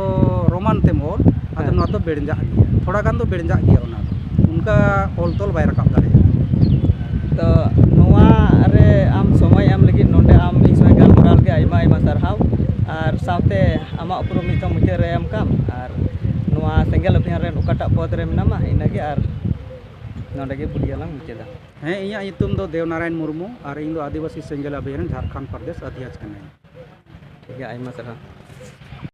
ᱨᱳᱢᱟᱱ ᱛᱮᱢ ᱚᱞ, ᱟᱫᱚ ᱦᱮᱸ᱾ ᱱᱚᱣᱟ ᱫᱚ ᱵᱮᱲᱡᱟᱜ ᱜᱮᱭᱟ, ᱛᱷᱚᱲᱟ ᱜᱟᱱ ᱫᱚ ᱵᱮᱲᱡᱟᱜ ᱜᱮᱭᱟ, ᱚᱱᱟ ᱫᱚ ᱚᱱᱠᱟ ᱚᱞ ᱛᱚᱞ ᱵᱟᱭ ᱨᱟᱠᱟᱵ ᱫᱟᱲᱮᱭᱟᱜᱼᱟ᱾ ᱛᱚ ᱱᱚᱣᱟ ᱨᱮ ᱟᱢ ᱥᱚᱢᱚᱭ ᱮᱢ ᱞᱟᱹᱜᱤᱫ ᱱᱚᱰᱮ ᱟᱢ ᱤᱧ ᱥᱚᱸᱜᱮ ᱜᱟᱞᱢᱟᱨᱟᱣ ᱞᱟᱹᱜᱤᱫ ᱟᱭᱢᱟ ᱟᱭᱢᱟ ᱥᱟᱨᱦᱟᱣ, ᱟᱨ ᱥᱟᱶᱛᱮ ᱟᱢᱟᱜ ᱩᱯᱨᱩᱢ ᱱᱤᱛᱚᱜ ᱢᱩᱪᱟᱹᱫ ᱨᱮ ᱮᱢ ᱠᱟᱢ, ᱟᱨ ᱱᱚᱣᱟ ᱥᱮᱸᱜᱮᱞ ᱚᱵᱷᱤᱭᱟᱱ ᱨᱮᱱ ᱚᱠᱟᱴᱟᱜ ᱯᱚᱫᱽ ᱨᱮ ᱢᱮᱱᱟᱢᱟ ᱤᱱᱟᱹᱜᱮ, ᱟᱨ ᱱᱚᱰᱮ ᱜᱮ ᱵᱷᱤᱰᱤᱭᱳ ᱞᱟᱝ ᱢᱩᱪᱟᱹᱫᱟ᱾ ᱦᱮᱸ, ᱤᱧᱟᱹᱜ ᱧᱩᱛᱩᱢ ᱫᱚ ᱫᱮᱣᱱᱟᱨᱟᱭᱚᱱ ᱢᱩᱨᱢᱩ ᱟᱨ ᱤᱧ ᱫᱚ ᱟᱹᱫᱤᱵᱟᱹᱥᱤ ᱥᱮᱸᱜᱮᱞ ᱚᱵᱷᱤᱭᱟᱱ ᱨᱮᱱ ᱡᱷᱟᱲᱠᱷᱚᱸᱰ ᱯᱨᱚᱫᱮᱥ ᱚᱫᱷᱭᱚᱠᱥ ᱠᱟᱹᱱᱟᱹᱧ᱾ ᱴᱷᱤᱠ ᱜᱮᱭᱟ, ᱟᱭᱢᱟ ᱥᱟᱨᱦᱟᱣ᱾